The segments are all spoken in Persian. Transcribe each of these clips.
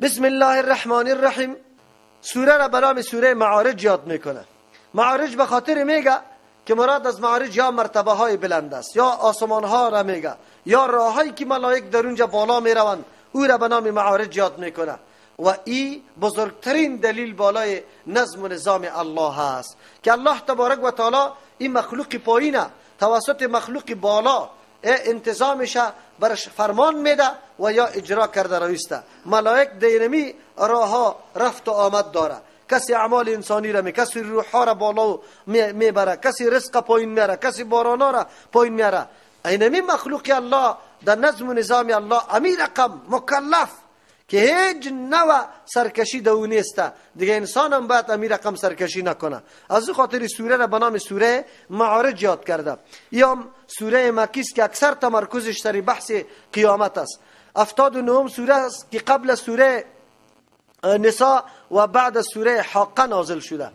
بسم الله الرحمن الرحیم. سوره را به نام سوره معارج یاد میکنه. معارج به خاطر میگه که مراد از معارج یا مرتبه های بلند است، یا آسمان ها را میگه، یا راهایی که ملائک در اونجا بالا میروند، او را به نام معارج یاد میکنه. و ای بزرگترین دلیل بالای نظم و نظام الله است که الله تبارک و تعالی این مخلوق پایینه توسط مخلوق بالا انتظامش برش فرمان میده و یا اجرا کرده رویسته. ملائک دینمی راه رفت و آمد داره. کسی اعمال انسانی را می، کسی روح ها را بالا میبره، کسی رزق پایین میاره، کسی بارانا را پایین میاره. اینمی مخلوق الله در نظم و نظام الله امی رقم مکلف که هیچ نوع سرکشی در او نیست. دیگه انسان هم باید امی رقم سرکشی نکنه. از او خاطر سوره را به نام سوره معارج یاد کرده. یا سوره مکی است که اکثر تمرکزش سر بحث قیامت است. 79 سوره است که قبل سوره نساء و بعد سوره حاقه نازل شده.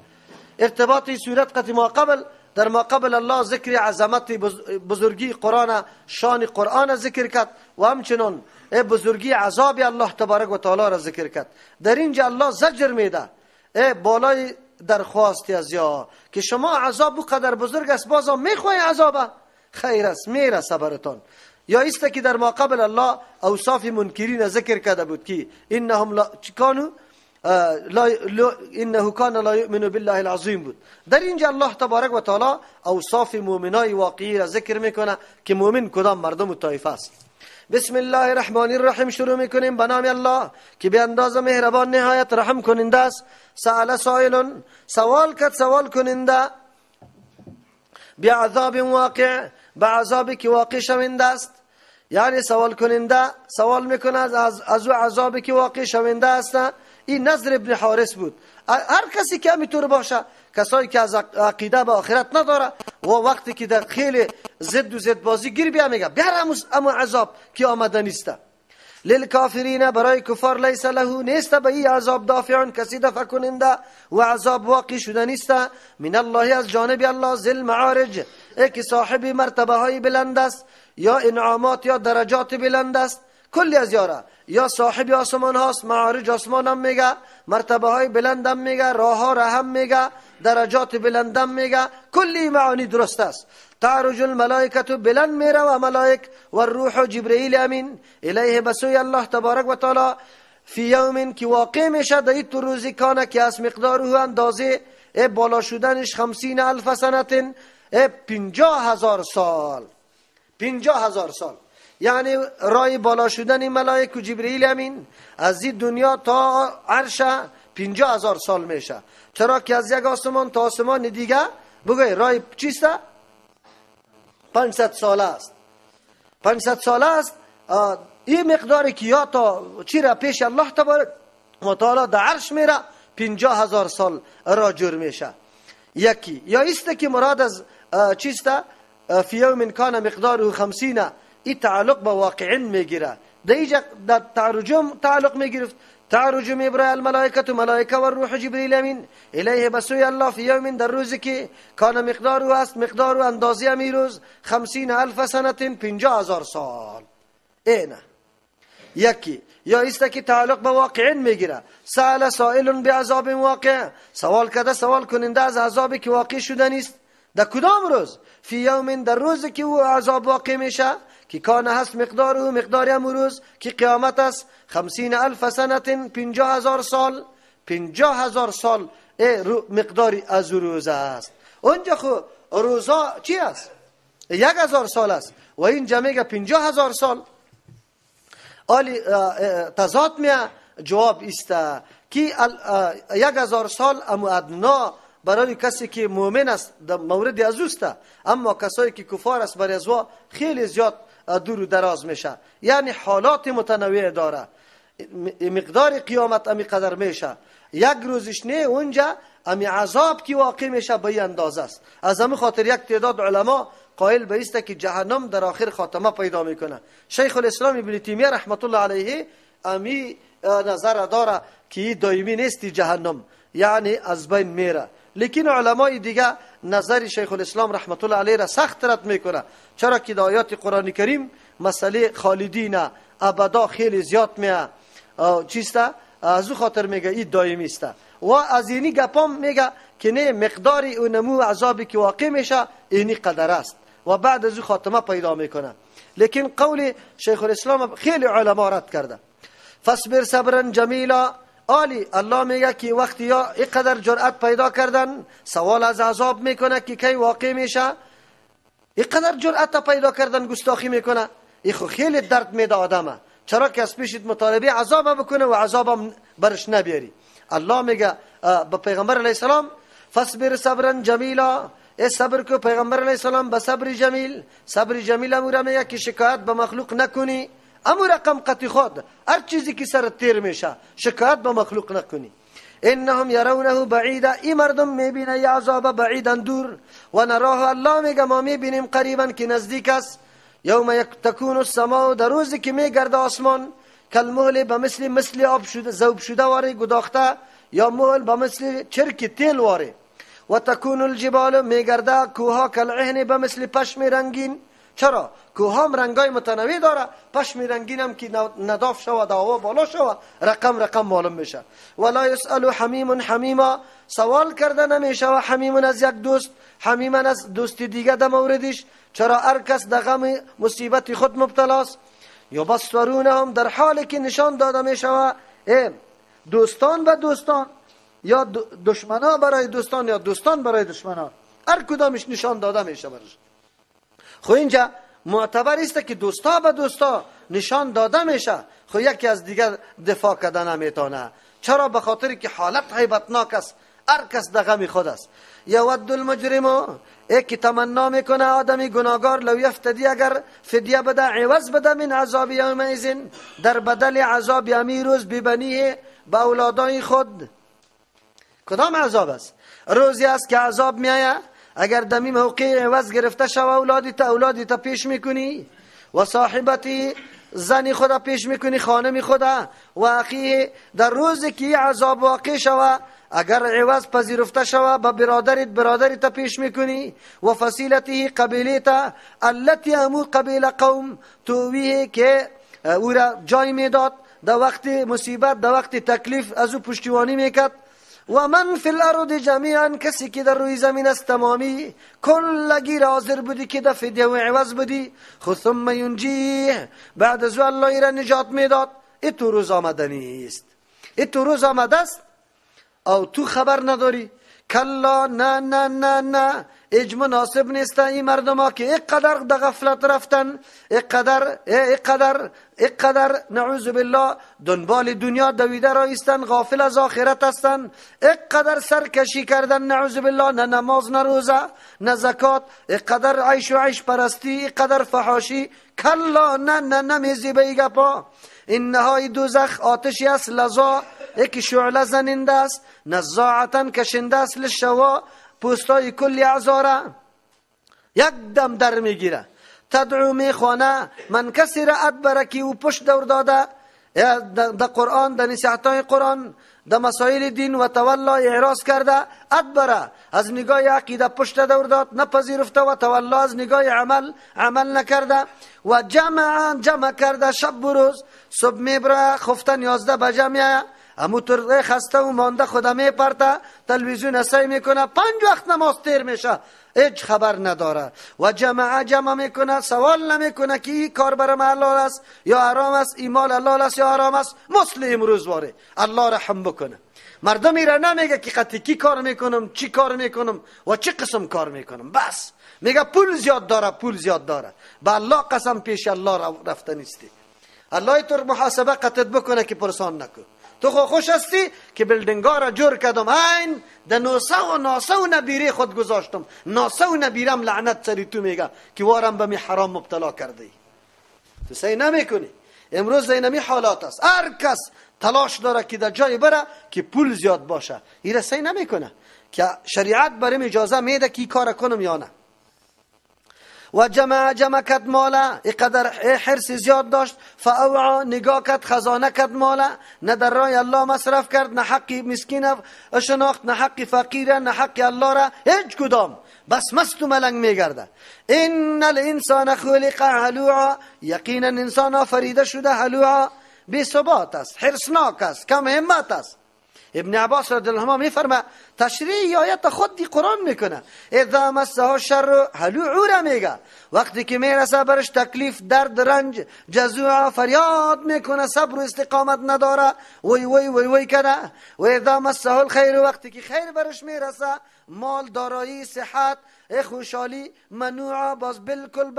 ارتباط سورت قد ما قبل، در ما قبل الله ذکر عظمت بزرگی قرآن، شان قرآن ذکر کرد و همچنان بزرگی عذاب الله تبارک و تعالی را ذکر کرد. در اینجا الله زجر میده بالای درخواستی از یا که شما عذاب قدر بزرگ است بازم میخوای عذابه، خیر است میرسه براتان. یا است که در ما قبل الله اوصاف منکرین ذکر کرده بود که انهم لا کانوا لا انه کان لا یؤمن بالله العظیم بود. در اینجا الله تبارک و تعالی اوصاف مؤمنای واقعی را ذکر میکنه که مؤمن کدام مردم و طایفه است. بسم الله الرحمن الرحیم شروع میکنیم به نام الله که به اندازه مهربان نهایت رحم کننده است. سأل سائل، سوال کرد سوال کننده، بعذاب واقع، به عذابی که واقع شونده است. یعنی سوال کننده سوال میکنه از او عذابی که واقع شونده است. این نظر ابن حارث بود. هر کسی که همینطور باشه، کسایی که از عقیده به آخرت نداره و وقتی که در خیلی زد و زد بازی گیر بیا میگه بیار امو عذاب که آمده نیست. للکافرین، برای کفار، لیس له نیست به این عذاب دافع، کسی دفع کننده و عذاب واقع شده نیست. من الله، از جانب الله، ذی المعارج، ای که صاحب مرتبه های بلند است، یا انعامات یا درجات بلند است، کلی از یاره، یا صاحب آسمان هاست، معارج آسمان هم میگه، مرتبه های بلند هم میگه، راه ها را هم میگه، درجات بلند هم میگه، کلی معانی درست است. تعرج الملائکه، بلند میره و ملائک، و الروح جبرئیل امین، الیه بسوی الله تبارک و تعالی، فی یوم که واقع میشه در این روزی، کانه که از مقداره اندازه بالا شدنش 50,000 سنه، 50,000 سال، 50,000 سال، یعنی رای بالا شدن ملائک و جبرئیل امین از این دنیا تا عرش 50,000 سال میشه. چرا که از یک آسمان تا آسمان دیگه بگوی رای چیست؟ 500 ساله است. 500 ساله است. این مقداری که یا تا چی را پیش الله تبارک و تعالی در عرش میره 50,000 سال را جور میشه. یکی یا است که مراد از چیست؟ فی یوم کان مقداره 50، این تعلق به واقعین میگیره. در اینجا در تعرجم تعلق میگرفت. تعرج میبره الملائکه ملائکه و روح جبرئیل امین الیه بسوی الله فی یوم، در روزی که کان مقداره است، مقدار و اندازه امی روز 50,000 سنه، 50,000 سال. اینه یکی یا است که تعلق به واقعین میگیره. سأل سائل بعذاب واقع، سوال کرده سوال کننده از عذابی که واقع شده نیست. در کدام روز؟ فی یوم، در روزی که او عذاب واقع میشه که کان هست مقدار او مقدار هم روز که قیامت است 50,000 سنه، 50,000 سال، 50,000 سال مقداری از روز است. اونجا خو روزا چی است؟ 1,000 سال است و اینجا میگه 50,000 سال. آلی تضاد میه. جواب است که 1,000 سال امو ادنا برای کسی که مؤمن است در مورد از اوست، اما کسایی که کفار است برای ازوا خیلی زیاد دور و دراز میشه. یعنی حالات متنوع داره. مقدار قیامت امی قدر میشه، یک روزش نه اونجا امی عذاب که واقع میشه به این اندازه است. از همین خاطر یک تعداد علما قائل به است که جهنم در آخر خاتمه پیدا میکنه. شیخ الاسلام ابن تیمیه رحمت الله علیه امی نظر داره که دائمی نیست جهنم، یعنی از بین میره. لیکن علمای دیگه نظر شیخ الاسلام رحمت الله علیه را سخت رد میکنه، چرا که در آیات قرآن کریم مسئله خالدین ابدا خیلی زیاد میه چیست از او خاطر میگه این دائمی است. و از اینی گپام میگه که نه مقدار اونمو عذابی که واقع میشه اینی قدر است و بعد از او خاتمه پیدا میکنه. لیکن قول شیخ الاسلام خیلی علما رد کرده. فاصبر صبرا جمیلا. آلی الله میگه که وقتی یا اینقدر جرأت پیدا کردن سوال از عذاب میکنه که کی واقع میشه، اینقدر جرأت پیدا کردن گستاخی میکنه، این خو خیلی درد میده آدمه، چرا که از پیشت مطالبه عذاب بکنه و عذابم برش نبیاری. الله میگه به پیغمبر علیه السلام فاصبر صبرا جمیلا، ای صبر کو پیغمبر علیه السلام به صبر جمیل. صبر جمیل امور میگه که شکایت به مخلوق نکنی، امو رقم قطی خود هر چیزی که سر تیر میشه شکایت به مخلوق نکنی. انهم یرونه بعیدا، ای مردم میبینه ای عذاب بعیدا دور، و نراه الله میگه ما میبینیم قریبا که نزدیک است. یوم تکون السماء، در روزی که میگرده آسمان، کالمهل به مثل آب شده ذوب شده واره گداخته، یا مهل به مثل چرک تیل واره. و تکون الجبال، میگرده کوها کالعهن به مثل پشم رنگین. چرا؟ کوه هم رنگای متنوع داره، پشم رنگین هم که نداف شوه دعوا بالا شوه رقم رقم معلوم میشه. ولا یسأل حمیم حمیما، سوال کرده نمیشه و حمیم از یک دوست حمیم از دوست دیگه در موردش. چرا؟ هر کس در غم مصیبت خود مبتلاست. یبصرونهم، در حالی که نشان داده میشه دوستان به دوستان، یا دشمنا برای دوستان یا دوستان برای دشمنان، هر کدامش نشان داده میشه برش. خو اینجا معتبر است که دوستا به دوستا نشان داده میشه، خو یکی از دیگر دفاع کردن نمیتونه. چرا؟ به خاطر که حالت هیبتناک است، هر کس در غم خود است. یود المجرم، ای که تمنا میکنه آدمی گناهگار، لو یفتدی، اگر فدیه بده عوض بده، من عذاب یومئذ، در بدل عذاب امی روز، ببنیه، به اولادای خود. کدام عذاب است؟ روزی است که عذاب میآید، اگر دمی موقع عوض گرفته شو اولادی تا پیش میکنی، و صاحبتی زنی خدا پیش میکنی، خانمی خدا، و اخیه، در روزی که عذاب واقع شوه اگر عوض پذیرفته شوه به برادرت برادری تا پیش میکنی، و فصیلته قبیله تا التي امو قبیله قوم تویه که او را جای میداد در وقت مصیبت، در وقت تکلیف از او پشتیبانی میکرد. و من فی الارض جمیعا، کسی که در روی زمین است تمامی کلگی حاضر بودی که در فدیه و عوض بودی، خو ثم ینجیه، بعد از الله را نجات میداد. ای تو روز آمده نیست، ای تو روز آمده است او تو خبر نداری. کلا، نه نه نه نه، هیچ مناسب نیست این مردم ها که اینقدر در غفلت رفتن، اینقدر اینقدر اینقدر نعوذ بالله دنبال دنیا دویده را ایستن، غافل از آخرت هستن، اینقدر سرکشی کردن نعوذ بالله، نه نماز نه روزه نه زکات، اینقدر عیش و عیش پرستی، اینقدر فحاشی. کلا، نه نه نه، میزی به ای گپا. انهای دوزخ آتشی است لظا، یکی شعله زننده است، نزاعتا کشنده است، للشوا، پوستای کلی اعزاره یک دم در میگیره. تدعو میخوانه من کسی را ادبره که او پشت دور داده در قرآن، در نصیحتهای قرآن، در مسائل دین، و تولا اعراض کرده. ادبره از نگاه عقیده پشت دور داد، نپذیرفته، و تولا از نگاه عمل عمل نکرده، و جمع جمع کرده شب و روز، صبح میبره خفتن 11 بجه میایه، امو طور خسته و مانده خدا میپرته، تلویزیون سعی میکنه، 5 وقت نماز تیر میشه، هیچ خبر نداره. و جمع جمع میکنه، سوال نمیکنه که این کار برای من حلال است یا حرام است، این مال حلال است یا حرام است. مثل امروز واره الله رحم بکنه مردم را نمیگه که قطعی کی کار میکنم، چی کار میکنم و چه قسم کار میکنم، بس میگه پول زیاد داره، پول زیاد داره. به الله قسم پیش الله رفته نیستی، الله تو محاسبه قطعت بکنه که پرسان نکن. تو خو خوش هستی که building ا را جور کردم، این د نوسه و ناسه و نبیره خود گذاشتم، ناسه و نبیرم لعنت سری تو میگه که وارم به می حرام مبتلا کرده ای. تو سعی نمیکنی. امروز اینمی حالات است، هر کس تلاش داره که در جای بره که پول زیاد باشه، این سعی نمیکنه که شریعت بریم اجازه میده که کار کنم یا نه. و جمع جمع کد ماله، اینقدر حرص زیاد داشت، فاوعا نگاه کد خزانه کد ماله، نه در راه الله مصرف کرد، نه حق مسکین شناخت، نه حق فقیر، نه حق الله را، هیچ کدام، بس مست و ملنگ میگرده. ان الانسان خلق هلوعا، یقینا انسان آفریده شده هلوعا، بی ثبات است، حرصناک است، کم همت است. ابن عباس رضی الله عنه میفرما تشریح آیت خود دی قرآن میکنه، اذا مسه الشر هلوع میگه، وقتی که میرسه برش تکلیف، درد، رنج، جزوع، فریاد میکنه، صبر و استقامت نداره، وی وی وی وی کنه. و اذا مسه الخیر، وقتی که خیر برش میرسه، مال، دارایی، صحت، خوشحالی، منوع، باز بالکل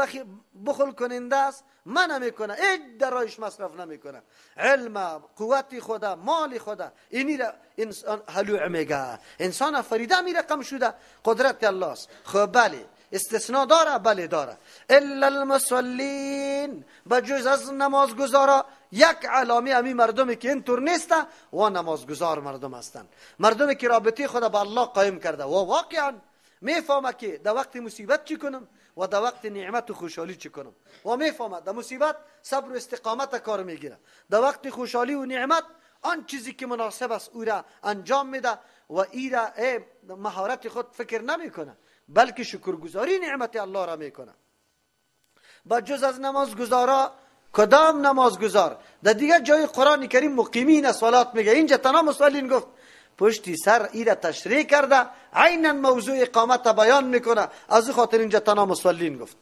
بخل کننده است، منع میکنه، هیچ درایش مصرف نمیکنه، علم، قوت خدا، مال خدا، اینی را انسان هلوع میگه. انسان افریده می رقم شده، قدرت الله است. خب بله استثناء داره، بله داره، الا المصلین، بجز از نمازگزارا. یک علامه امی مردمی که اینطور نیست و نمازگزار مردم هستند، مردمی که رابطه خدا با الله قایم کرده و واقعا میفهمه که در وقت مصیبت چی کنم و در وقت نعمت و خوشحالی چی کنم، و میفهمه در مصیبت صبر و استقامت کار میگیره، در وقت خوشحالی و نعمت آن چیزی که مناسب است او را انجام میده و ای را مهارت خود فکر نمیکنه، بلکه شکرگزاری نعمت الله را میکنه. با جز از نمازگزارا، کدام نمازگزار؟ در دیگر جای قرآن کریم مقیمین صلات میگه، اینجا تنها مصلین گفت، پشتی سر ای را تشریح کرده، عینا موضوع اقامت بیان میکنه، از خاطر اینجا تنها مصلین گفت.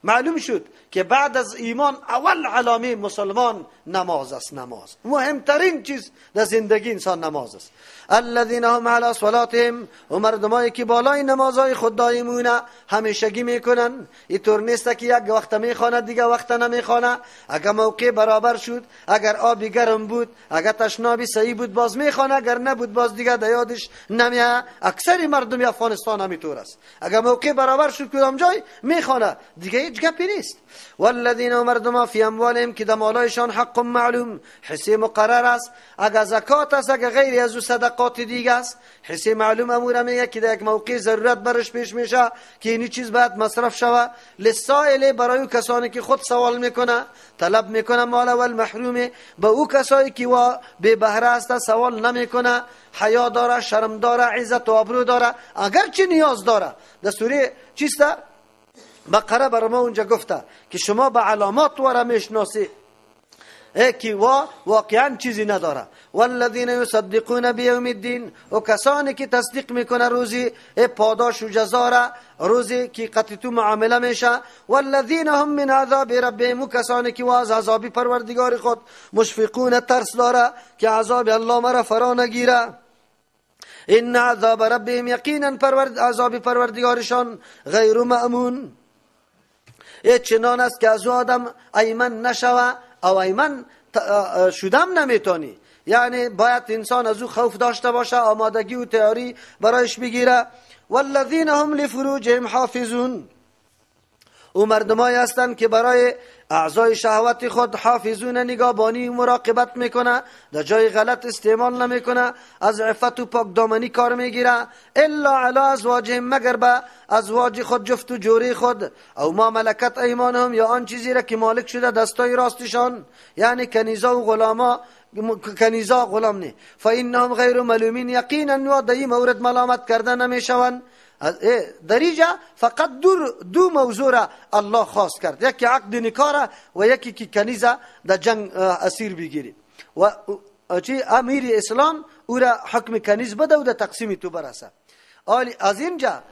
معلوم شد که بعد از ایمان اول علامه مسلمان نماز است. نماز مهمترین چیز در زندگی انسان نماز است. الذين هم على صلاتهم، و مردمایی که بالای نمازهای خود دائمونه، همیشگی میکنن. اینطور نیست که یک وقت میخوانه دیگه وقت نمیخوانه. اگر موقع برابر شد، اگر آبی گرم بود، اگر تشنابی صحیح بود باز میخوانه، اگر نبود باز دیگه در یادش نمیه. اکثر مردم افغانستان همینطور است، اگر موقع برابر شد کدام جای میخوانه، دیگه هیچ گپی نیست. والذین مردم فی اموالهم، که در مالایشان حق معلوم، حصه مقرر است، اگر زکات است، اگر غیر از او صدقات دیگه است، حصه معلوم امور میگه که در یک موقع ضرورت برش پیش میشه که این چیز باید مصرف شوه. للسائل، برای او کسانی که خود سوال میکنه، طلب میکنه مال، والمحروم، به او کسایی که وا بی بهره است، سوال نمیکنه، حیا داره، شرم داره، عزت و آبرو داره، اگرچه نیاز داره. در سوره چیست؟ بقره بر ما اونجا گفته که شما به علامات واره میشناسی که وا واقعا چیزی نداره. والذین یصدقون بیوم الدین، و کسانی که تصدیق میکنه روزی پاداش و جزا را، روزی که قطعی تو معامله میشه. والذین هم من عذاب ربهم، و کسانی که از عذاب پروردگار خود مشفقون، ترس داره که عذاب الله مرا فرا نگیره. ان عذاب ربهم، یقینا عذاب پروردگارشان غیر مأمون، چنان است که از آدم ایمن نشوه او ایمن شدم نمیتونی. یعنی باید انسان از او خوف داشته باشه، آمادگی و تیاری برایش بگیره. والذین هم لفروجهم حافظون، او مردمایی هستند که برای اعضای شهوت خود حافظون، نگابانی و مراقبت میکنه، در جای غلط استعمال نمیکنه، از عفت و پاک دامنی کار میگیره. الا علی ازواجهم، مگر به ازواج خود، جفت و جوری خود، او ما ملکت ایمانهم، یا آن چیزی را که مالک شده دستای راستشان، یعنی کنیزا و غلاما، کنیزا غلام نه. فانهم غیر ملومین، یقینا و در این مورد ملامت کرده نمیشوند. در اینجا فقط دو موضوع را الله خاص کرد، یکی عقد نکاح را و یکی که کنیزه در جنگ اسیر بگیری و چی امیر اسلام او را حکم کنیز بده و در تقسیم تو برسه. از اینجا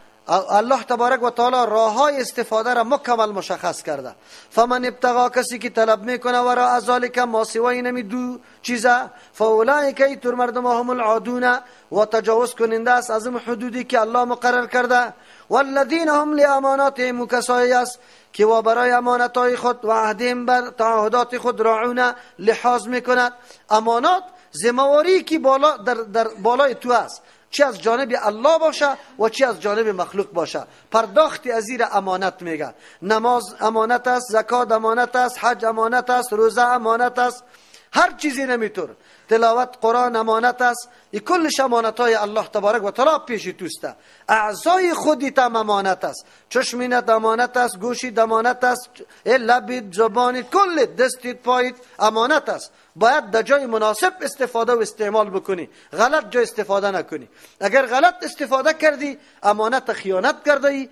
الله تبارک و تعالی راههای استفاده را مکمل مشخص کرده. فمن ابتغا، کسی که طلب میکنه و را از ذالک ما سوای نمی دو چیزه، فاولئک ایتور مردم هم العادون، و تجاوز کننده است از حدودی که الله مقرر کرده. والذین هم لاماناتهم، کسایی است که و برای امانتهای خود و عهدهم بر تعهدات خود راعون، لحاظ میکند. امانات ذمهواری که بالا در بالای تو است، چی از جانب الله باشه و چی از جانب مخلوق باشه، پرداخت از زیر امانت میگه. نماز امانت است، زکات امانت است، حج امانت است، روزه امانت است، هر چیزی نمیتور، تلاوت قرآن امانت است. ای کلش امانت های الله تبارک و تعالی پیش توسته. اعضای خودت هم امانت است، چشمینت امانت است، گوشیت امانت است، لبت، زبانت، کل دستت، پایت امانت است. باید در جای مناسب استفاده و استعمال بکنی، غلط جای استفاده نکنی. اگر غلط استفاده کردی امانت خیانت کردی.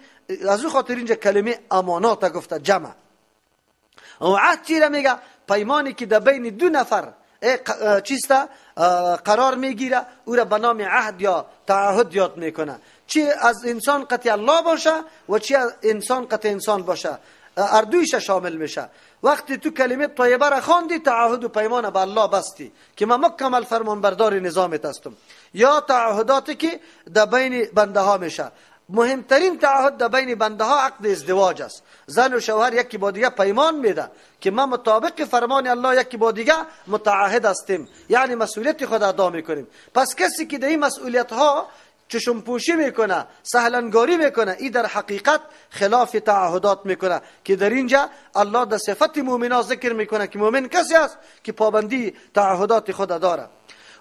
از او خاطر اینجا کلمه امانات گفته، جمع. و عهد چی را میگه؟ پیمانی که در بین دو نفر چیست قرار میگیره، او را به نام عهد یا تعهد یاد میکنه. چی از انسان قطع الله باشه و چی از انسان قطع انسان باشه، اردویش شامل میشه. وقتی تو کلمه طیبه را خواندی، تعهد و پیمان به الله بستی که من مکمل فرمانبردار نظامت هستم. یا تعهداتی که در بین بنده ها میشه، مهمترین تعهد در بین بنده ها عقد ازدواج است. زن و شوهر یکی با دیگه پیمان میده که ما مطابق فرمان الله یکی با دیگه متعهد هستیم، یعنی مسئولیت خود ادا میکنیم. پس کسی که در این مسئولیت ها چشم پوشی میکنه، سهلنگاری میکنه، ای در حقیقت خلاف تعهدات میکنه که در اینجا الله در صفت مؤمنا ذکر میکنه که مؤمن کسی است که پابندی تعهدات خود داره.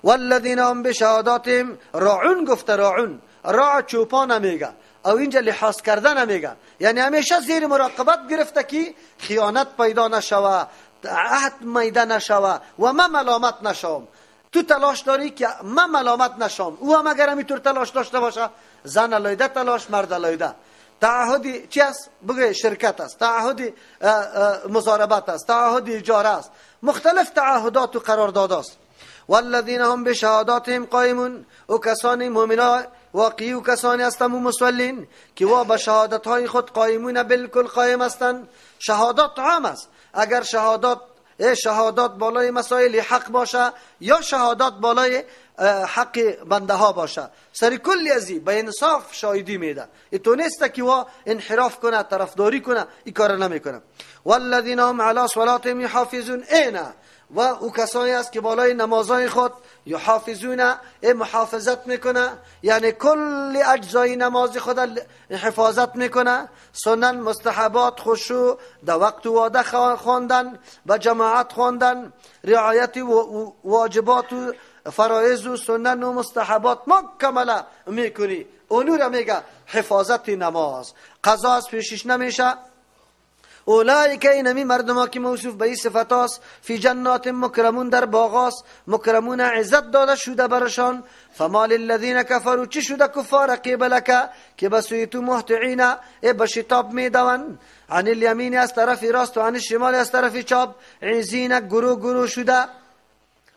والذین هم بشهاداتهم راعون، گفته راعون، راع چوپان میگه او اینجا لحاظ کردن میگه، یعنی همیشه زیر مراقبت گرفته که خیانت پیدا نشوه، عهد میده نشوه و ما ملامت نشوم. تو تلاش داری که من ملامت نشم، او هم اگر همینطور تلاش داشته باشه، زن علیده تلاش، مرد علیده. تعهد چی است؟ بگه شرکت است، تعهد مضاربت است، تعهد اجاره است، مختلف تعهدات و قرارداد است. والذین هم بشهاداتهم قائمون، او کسانی مؤمنا واقعی و کسانی هستند و مصلین که وا به شهادت های خود قائمون، بالکل قائم هستند. شهادات عام است، اگر شهادات بالای مسائل حق باشه یا شهادات بالای حق بنده ها باشه، سر کل ازی به انصاف شاهدی میده. تو نیست که وا انحراف کنه، طرفداری کنه، این کار نمیکنه. والذین هم علی صلاتهم یحافظون، اینا و او کسانی است که بالای نمازهای خود یحافظون، محافظت میکنه، یعنی کل اجزای نماز خود حفاظت میکنه، سنن، مستحبات، خشوع، در وقت و وعده خواندن، با جماعت خواندن، رعایت واجبات و فرایض و سنن و مستحبات مکمله میکنی. اونو را میگه حفاظت نماز، قضا از پیشش نمیشه. اولئک اینمی مردما که موصوف به این صفت است، فی جنات مکرمون، در باغاس مکرمون، عزت داده شده برشان. فما للذین کفروا، چی شده کفار قبلک که به سوی تو مهطعین، ای به شتاب میدوند، عن الیمین از طرف راست و عن الشمال از طرف چپ، عزین گروه گروه شده.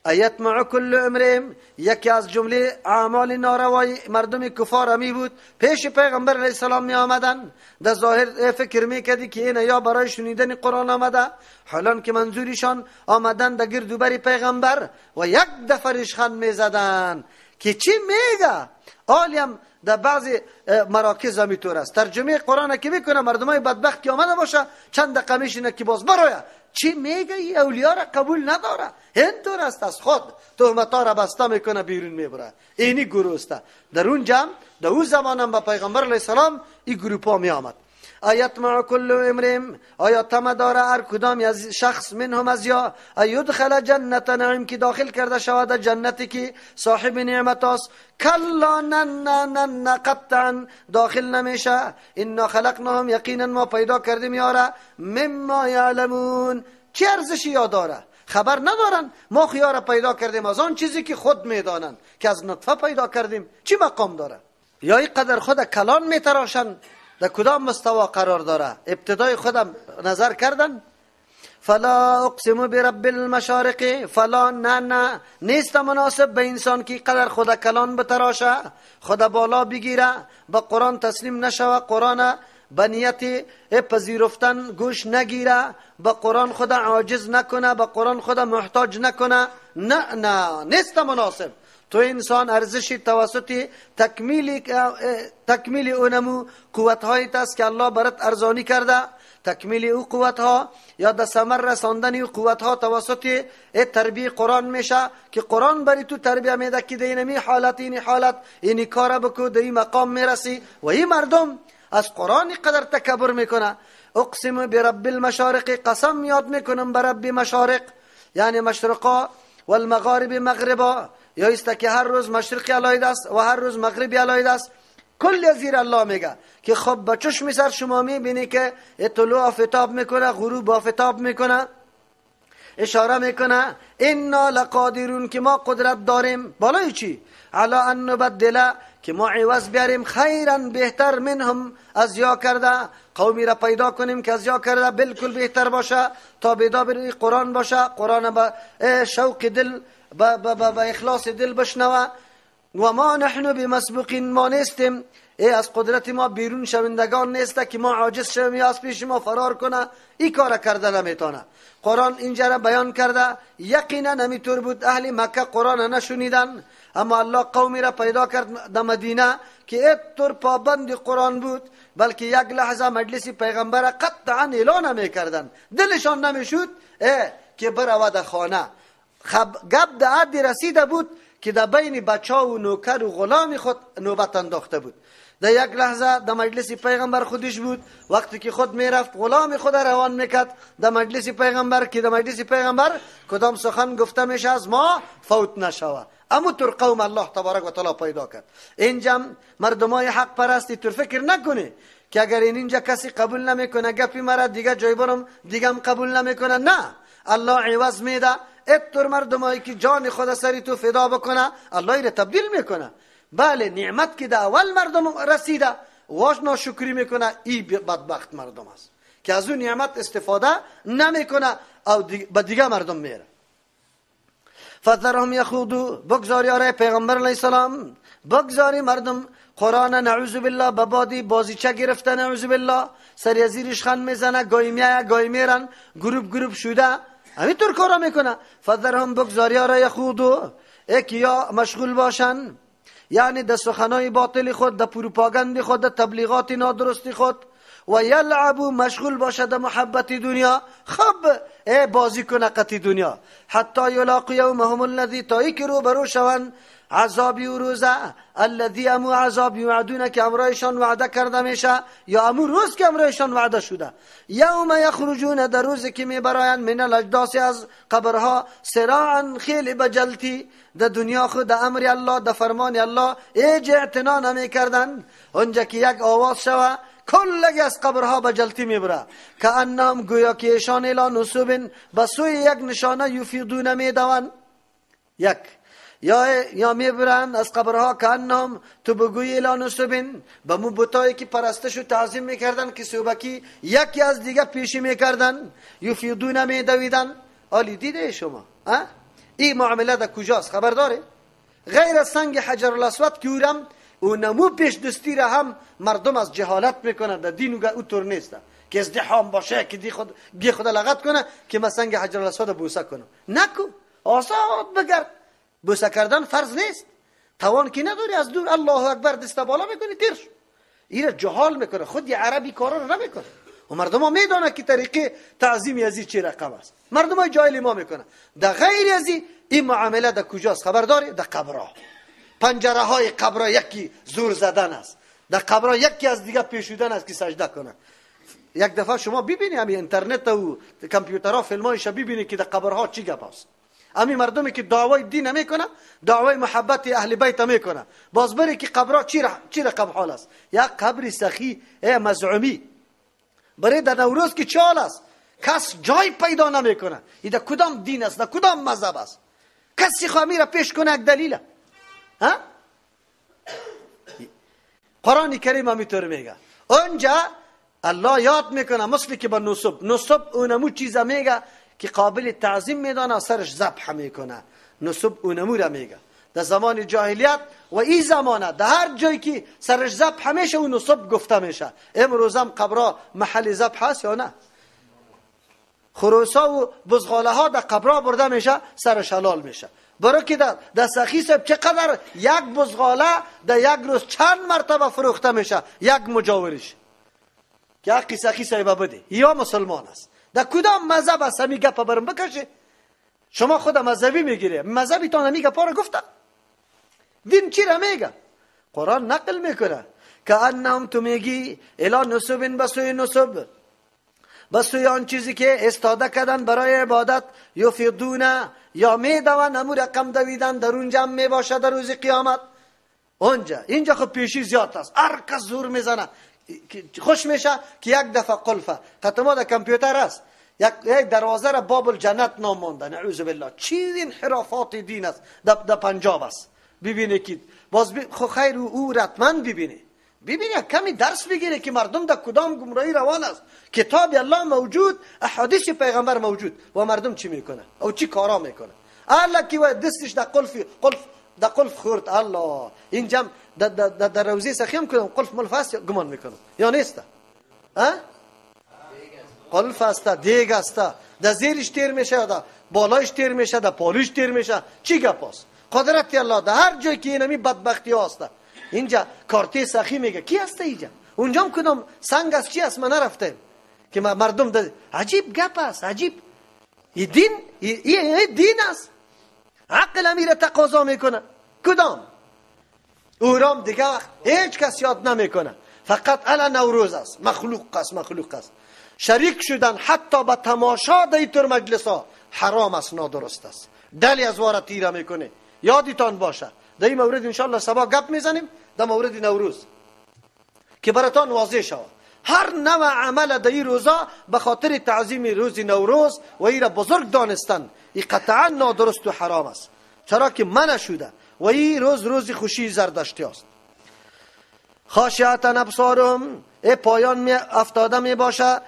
ایطمع کل امرئ، یکی از جمله اعمال ناروای مردم کفار همی بود، پیش پیغمبر علیه السلام می آمدن، در ظاهر فکر میکردی که این یا برای شنیدن قرآن آمده، حالان که منظورشان آمدن در گرد و بر پیغمبر و یک دفعه ریشخند میزدن که چی میگه. آلیم در بعضی مراکز همیطور است، ترجمه قرآن که میکنه مردمای بدبخت که آمده باشه چند دقیقه میشینه که باز برایه چی میگه، ای اولیا را قبول نداره، هنطور است، از خود تهمت ها را بسته میکنه بیرون میبره. اینی گروه است. در اون جمع در اون زمان هم به پیغمبر علیه السلام این گروپ ها می آمد. ایطمع کل امرئ، آیا طمع داره هر کدام از شخص منهم از یا ایدخل جنت نعیم، که داخل کرده شود جنتی که صاحب نعمت است. کلا نه نه نه نه قطعا داخل نمیشه. انا خلقناهم، یقینا ما پیدا کردیم یاره، مما یعلمون، چه ارزشی یا داره؟ خبر ندارن ما خیاره پیدا کردیم از آن چیزی که خود میدانن که از نطفه پیدا کردیم، چی مقام داره؟ یا اینقدر خود کلان میتراشن در کدام مستوا قرار داره؟ ابتدای خودم نظر کردن. فلا اقسم برب المشارق، فلا نه نه نیست مناسب به انسان که قدر خود کلان بتراشه، خود بالا بگیره، به قرآن تسلیم نشوه، قرآن به نیت پذیرفتن گوش نگیره، به قرآن خود عاجز نکنه، به قرآن خود محتاج نکنه. نه نه نیست مناسب. تو انسان ارزش توسط تکمیل اونمو قوت های است که الله برات ارزانی کرده، تکمیل او قوت ها یا در ثمر رساندن او قوت ها توسط تربیه قرآن میشه که قرآن بری تو تربیه میده که در اینمی حالت این حالت این کار بکو در این مقام میرسی. و این مردم از قرآن قدر تکبر میکنه. اقسم برب المشارق، قسم یاد میکنم برب مشارق، یعنی مشرقا، والمغارب مغربا، یا است که هر روز مشرقی علاید است و هر روز مغربی علاید است. کل زیر الله میگه که خب با چشم سر شما میبینی که طلوع آفتاب میکنه، غروب آفتاب میکنه. اشاره میکنه انا لقادرون که ما قدرت داریم بالای چی؟ علی ان نبدل که ما عوض بیاریم خیرا بهتر منهم از یا کرده، قومی را پیدا کنیم که از یا کرده بالکل بهتر باشه، تا بیدا بر قرآن باشه، قرآن با شوق دل با اخلاص دل بشنوه. و ما نحن بمسبوقین، ما نیستیم ای از قدرت ما بیرون شوندگان نیست که ما عاجز شویم یا از پیش ما فرار کنه، ای کار کرده نمیتونه. قرآن اینجا را بیان کرده یقینا همیطور بود، اهل مکه قرآن نشنیدن، اما الله قومی را پیدا کرد در مدینه که اینطور پابند قرآن بود، بلکه یک لحظه مجلس پیغمبر قطعا اعلان نمیکردن، دلشان نمیشد که برود خانه. گپ در حد رسیده بود که در بین بچه و نوکر و غلام خود نوبت انداخته بود. در یک لحظه در مجلس پیغمبر خودش بود، وقتی که خود میرفت غلام خود روان میکرد در مجلس پیغمبر که در مجلس پیغمبر کدام سخن گفته میشه از ما فوت نشوه. اما تر قوم الله تبارک و تعالی پیدا کرد. اینجا مردمای حق پرستی تر فکر نکنه که اگر اینجا کسی قبول نمیکنه گپی مرا دیگه جای برم دیگه هم قبول نمیکنه، نه، الله عوض میده. اتر مردمایی که جان خود سری تو فدا بکنه الله را تبدیل میکنه. بله نعمت که در اول مردم رسیده واش ناشکری میکنه، ای بدبخت مردم است که از اون نعمت استفاده نمیکنه او به دیگه مردم میره. فذرهم یخوضوا، بگذاری آره پیغمبر علیه السلام، بگذاری مردم قرآن نعوذ بالله به بادی بازیچه گرفته، نعوذ بالله سری از زیرش خند میزنه، گاهی میایه گاهی میرن، گروپ گروپ شده همینطور کارا میکنه. فذرهم بگذاری آره یخوضوا، که یا مشغول باشن، یعنی در سخنای باطل خود، در پروپاگند خود، در تبلیغات نادرست خود، و یلعبو مشغول باشه در محبت دنیا، خب ای بازی کنه قطی دنیا، حتی یلاقوا یومهم الذی، تا ای که روبرو شوند عذابی و روزه، الذی امو عذاب یوعدون که امرایشان وعده کرده میشه، یا امو روز که امرایشان وعده شده. یوم یخرجون، در روزی که میبرایند من الاجداث از قبرها، سراعا خیلی بجلتی، در دنیا خود در امر الله در فرمان الله ایج اعتنا نمیکردن، اونجا که یک آواز شوه کلگی از قبرها بجلتی میبره، که انهم گویا که ایشان الی نصب به سوی یک نشانه یفیدون میدوند، یک یا میبرن از قبرها که انهم تو بگوی الی نصب، به مو بتایی که پرستش و تعظیم میکردن که صوبکی یکی از دیگه پیشی میکردن، یفیدون میدویدن. آلی دیده شما این معامله در کجاست؟ خبر داره؟ غیر از سنگ حجر الاسود که اورم او نمو پیش دستی را هم مردم از جهالت میکنن، در دین او طور نیست که ازدحام باشه که دی خود لغت کنه که من سنگ حجر الاسود بوسه کنم. نکو، آزاد بگرد، بوسه کردن فرض نیست، توان که نداری از دور الله اکبر دست بالا میکنی تیر شو. این را جهال میکنه، خود یه عربی کارا رو نمیکنه و مردم ها میدانه که طریقه تعظیم ازی چه رقم است، مردم های جاهل ما میکنه. در غیر ازی این معامله در کجاست خبر داری؟ در قبرها، پنجره های قبرها یکی زور زدن است، در قبرها یکی از دیگه پیشودن است که سجده کنه. یک دفعه شما ببینی همین اینترنت و کامپیوترها فیلمایش ببینی که در قبرها چی گپ است. همین مردمی که دعوای دین میکنه، دعوای محبت اهل بیت میکنه، باز بری که قبرها چی رقم حال است. یک قبر سخی مزعومی برای در نوروز که چه حال است، کس جای پیدا نمیکنه. این در کدام دین است، در کدام مذهب است؟ کسی خواهی را پیش کنه یک دلیله. ها؟ قرآن کریم همینطور میگه. اونجا الله یاد میکنه مثل که با نصب، نصب اونمو چیزا میگه که قابل تعظیم میدانه، سرش ذبح میکنه. نصب اونمو را میگه در زمان جاهلیت و این زمانه در هر جایی که سرش ذبح میشه اون نصب گفته میشه. امروز هم قبرها محل ذبح هست یا نه؟ خروسا و بزغاله ها در قبرها برده میشه، سرش حلال میشه. برای که در سخی صاحب چقدر یک بزغاله در یک روز چند مرتبه فروخته میشه، یک مجاورش که حقی سخی صاحب بده یا مسلمان است. در کدام مذهب است همی گپ برم بکشه؟ شما خود مذهبی میگیره، مذهبی تا همی گپا را گفته. دین چی را میگه؟ قرآن نقل میکنه که انهم تو میگی الی نصب، به سوی نصب، به سوی آن چیزی که استاده کردن برای عبادت، یفیدون یا میدوند، امو رقم دویدن در اونجا می باشه در روز قیامت. اونجا اینجا خب پیشی زیاد است، هر کس زور میزنه خوش میشه که یک دفعه قلفه قطما در کامپیوتر است، یک دروازه را باب الجنت نام مانده. نعوذ بالله. چی انحرافات دین است در پنجاب است. ببینه که باز خو خیر او رتمن ببینه، ببینه کمی درس بگیره که مردم در کدام گمراهی روان است. کتاب الله موجود، احادیث پیغمبر موجود، و مردم چی میکنه او چی کارا میکنه؟ الله کی و دستش در قلف قلف در قلف خورد. الله اینجا در روزه سخیم کنم قلف ملف است گمان میکنم یا نیست؟ ها قلف است، دیگ است، در زیرش تیر میشه، در بالایش تیر میشه، در پالوش تیر میشه. چی گپ است؟ قدرت الله در هر جای که اینمی بدبختی هست. اینجا کارتی سخی میگه کی هست اینجا؟ اونجا هم کدام سنگ است چی است؟ من نرفتم که مردم ده. عجیب گپ است، عجیب. این دین، این دین است. عقل امیر تقاضا میکنه. کدام اورام دیگه وقت هیچ کس یاد نمیکنه. فقط علی نوروز است، مخلوق است، مخلوق است. شریک شدن حتی به تماشا در اینطور مجلس ها حرام است، نادرست است. دلی از واره تیره میکنه. یادتان باشه در این مورد انشالله سبا گپ میزنیم، در مورد نوروز که براتان واضح شود. هر نوع عمل در این روزا به خاطر تعظیم روز نوروز و این را بزرگ دانستن، این قطعا نادرست و حرام است، چرا که منع شده و این روز روز خوشی زردشتی است. خاشعة ابصارهم، ای پایان می افتاده می باشه،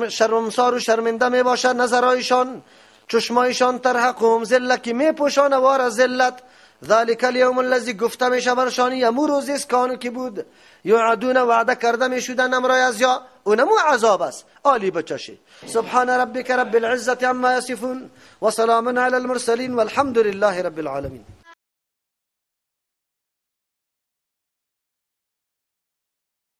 شرمسار و شرمنده می باشه نظرایشان، چشمایشان ترهقهم ذله که می پوشانه وار ذلت. ذلك اليوم الذي گفته میشه برشان یمو روزی است کانو که بود یعدون وعده کرده میشدن امرای از یا اونمو عذاب است. عالی بچشی. سبحان ربک رب العزة عما یصفون و سلام علی المرسلین والحمد لله رب العالمین.